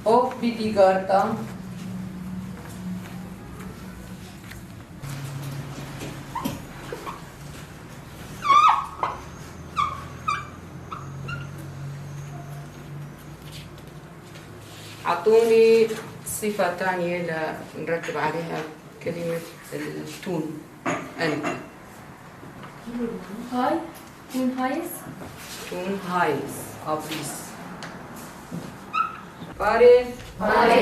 Ով պիտի կարդա. أعطوني صفة تانية لنركب عليها كلمة التون. أنت هاي تون هايس. تون هايس أبريس. Բարև. Բարև.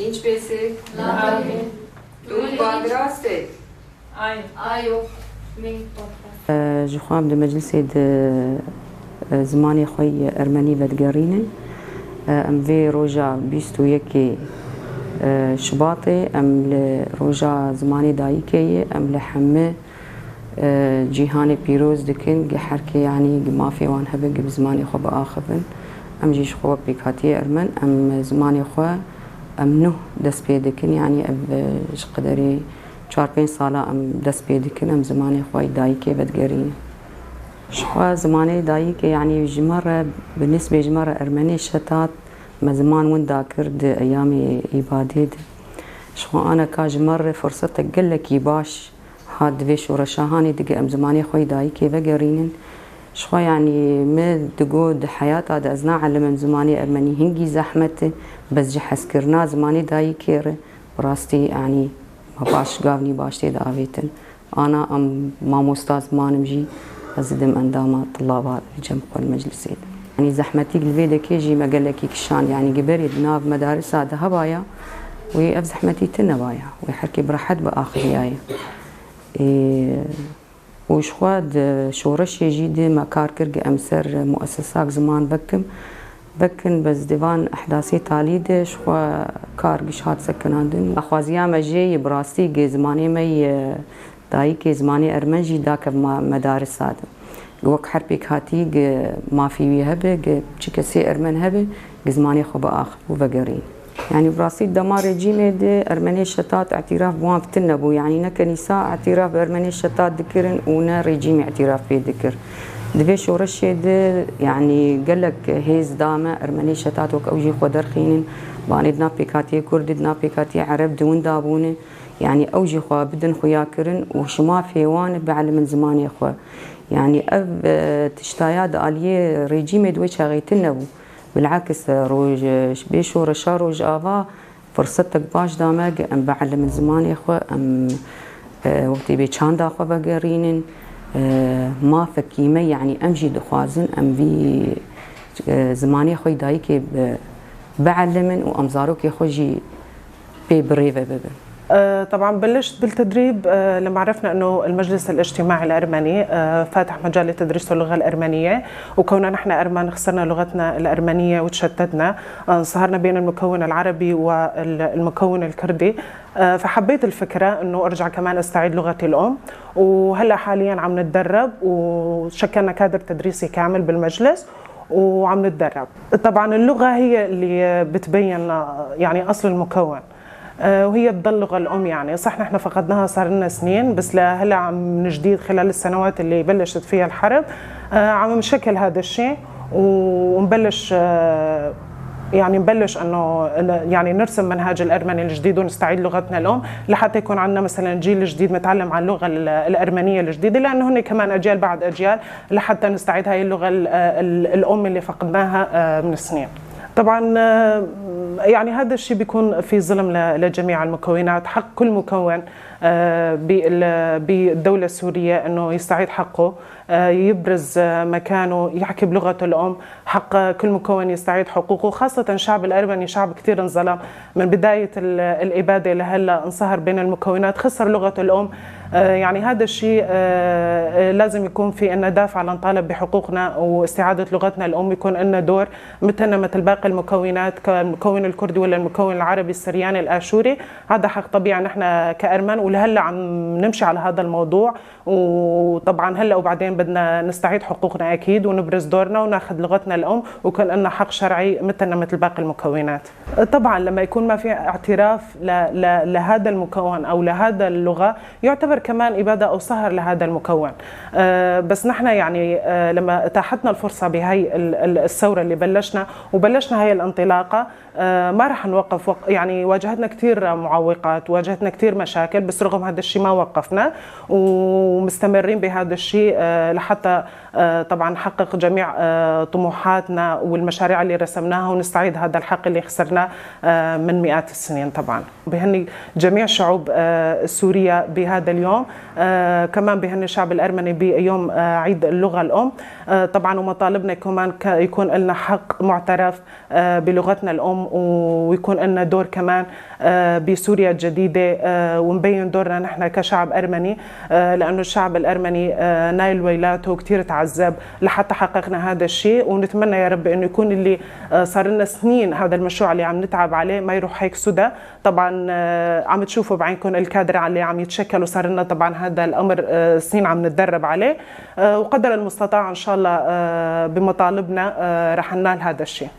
Ինչպե՞ս եք։ Լավ եմ։ Դուք պատրաստ եք։ Այո։ Այո, մենք պատրաստ։ Ji xwe em di meclisê di zimanê xwe yê Ermenî vedigerînin. Em vê roja 21 Şubatê em li roja zimanê dayîkê ye, em li hemû cîhanê pîroz dikin gi herkê yanî gi mafê wan hebe gi bi zimanê xwe biaxivin. Em jî ji xwe wek pêkhatiye Ermen em zimanê xwe em nû dest pê dikin, yanî ev ji qederê 4-5 sala em dest pê dikin, em zimanê xwe yê dayîkê vedigerînin. Ji xwe zimanê dayîkê yanî ji me re bi nisbê ji me re Ermenê şetat me ziman winda kir di eyamê îbadê de. Ji xwe aneka ji me re fursetek gelekî baş hat di vê şoreşahanê dige em zimanê xwe yê dayîkê vegerînin. Ji xwe yanî me digot di heyata de ez naelimim zimanê Ermenî hingî zehmet e, bes ji hezkirina zimanê dayîkê re bi rastî yanî me baş gavnî baş tê de avêtin. Ana em mamosta zimanim jî ez didim endama tilaba li cem xwe li meclisê de. Yanî zehmetî li vê dekê jî me gelekî kişand, yanî giberê di nav medarisa de hebaya wê ev zehmetî tune baya, wê herkê bi rehet biaxiviyayê. Û ji xwe di şoreşê jî de me kar kir em ser muessesak ziman vekin bes di van ehdasê talî de ji xwe kar giş hat sekinandin. Xwaziya me jê yê bi rastî gi zimanê me yê dayîkê zimanê Ermen jî dakev medarisa de. Wek her pêkhatî gi mafî wî hebe, gi çi kesê Ermen hebe, gi zimanê xwe biaxiv û vegerîn. Yani bi rastî dema rejîmê de Ermenê şetat îtîraf bi wan fitin nebû, yani ne kenîsa îtîraf bi Ermenê şetat dikirin û ne rejîmê îtîraf pê dikir. Di vê şoreşê de yani gelek hêz da me Ermenê şetat wek ew jî xwe derxînin, banê di nav pêkhatiyê Kurdî, di nav pêkhatiyê Ereb di winda bûne, yani ew jî xwe bidin xuyakirin û ji mafê wan bielimin zimanê xwe. Yani ev tiştaya di aliyê rejîmê di wê çaxê tune bû. بالعكس روج bê şoreşa Rojava fursetek baş da me em bielimin zimanê xwe, em wextê bê çanda xwe vegerînin, mafekî me yani em jî dixwazin em vî zimanê xwe yê dayîkê bielimin û em zarokê xwe jî pê birêve bibin. طبعا بلشت بالتدريب لما عرفنا انه المجلس الاجتماعي الارمني فاتح مجال لتدريس اللغه الارمنيه، وكوننا نحن ارمن خسرنا لغتنا الارمنيه وتشتتنا، انصهرنا بين المكون العربي والمكون الكردي، فحبيت الفكره انه ارجع كمان استعيد لغتي الام، وهلا حاليا عم نتدرب وشكلنا كادر تدريسي كامل بالمجلس وعم نتدرب. طبعا اللغه هي اللي بتبين يعني اصل المكون، وهي بتضل اللغة الأم، يعني صح نحن فقدناها صار لنا سنين، بس لهلا عم نجديد خلال السنوات اللي بلشت فيها الحرب عم نشكل هذا الشيء ونبلش يعني نبلش انه يعني نرسم منهاج الارمني الجديد ونستعيد لغتنا الام لحتى يكون عندنا مثلا جيل جديد متعلم على اللغه الارمنيه الجديده، لانه هن كمان اجيال بعد اجيال لحتى نستعيد هاي اللغه الام اللي فقدناها من سنين. طبعا يعني هذا الشيء بيكون في ظلم لجميع المكونات، حق كل مكون بالدولة السورية انه يستعيد حقه، يبرز مكانه، يحكي بلغته الأم، حق كل مكون يستعيد حقوقه، خاصة الشعب الأرمني شعب كثير انظلم من بداية الإبادة لهلا، انصهر بين المكونات، خسر لغته الأم. يعني هذا الشيء لازم يكون في لنا دافع لنطالب بحقوقنا واستعادة لغتنا الأم، يكون لنا دور مثلنا مثل باقي المكونات كالمكون الكردي ولا المكون العربي السرياني الآشوري، هذا حق طبيعي نحن كأرمن، ولهلا عم نمشي على هذا الموضوع. وطبعا هلا وبعدين بدنا نستعيد حقوقنا أكيد ونبرز دورنا وناخذ لغتنا الأم ويكون لنا حق شرعي مثلنا مثل باقي المكونات. طبعا لما يكون ما في اعتراف لهذا المكون أو لهذا اللغة يعتبر كمان ابادة او صهر لهذا المكون. بس نحن يعني لما اتاحتنا الفرصة بهي الثورة اللي بلشنا وبلشنا هاي الانطلاقة، ما رح نوقف. يعني واجهتنا كثير معوقات، واجهتنا كثير مشاكل، بس رغم هذا الشيء ما وقفنا ومستمرين بهذا الشيء لحتى طبعا نحقق جميع طموحاتنا والمشاريع اللي رسمناها ونستعيد هذا الحق اللي خسرناه من مئات السنين. طبعا بهني جميع شعوب سوريا بهذا اليوم، كمان بهني الشعب الأرمني بيوم عيد اللغة الأم. طبعا ومطالبنا كمان يكون لنا حق معترف بلغتنا الأم، ويكون لنا دور كمان بسوريا الجديدة، ونبين دورنا نحن كشعب أرمني، لأنه الشعب الأرمني نايل ويلاته وكثير تعذب لحتى حققنا هذا الشيء. ونتمنى يا رب انه يكون اللي صار لنا سنين هذا المشروع اللي عم نتعب عليه ما يروح هيك سدى. طبعا عم تشوفوا بعينكم الكادر اللي عم يتشكل، وصار لنا طبعا هذا الامر سنين عم نتدرب عليه، وقدر المستطاع ان شاء الله بمطالبنا رح ننال هذا الشيء.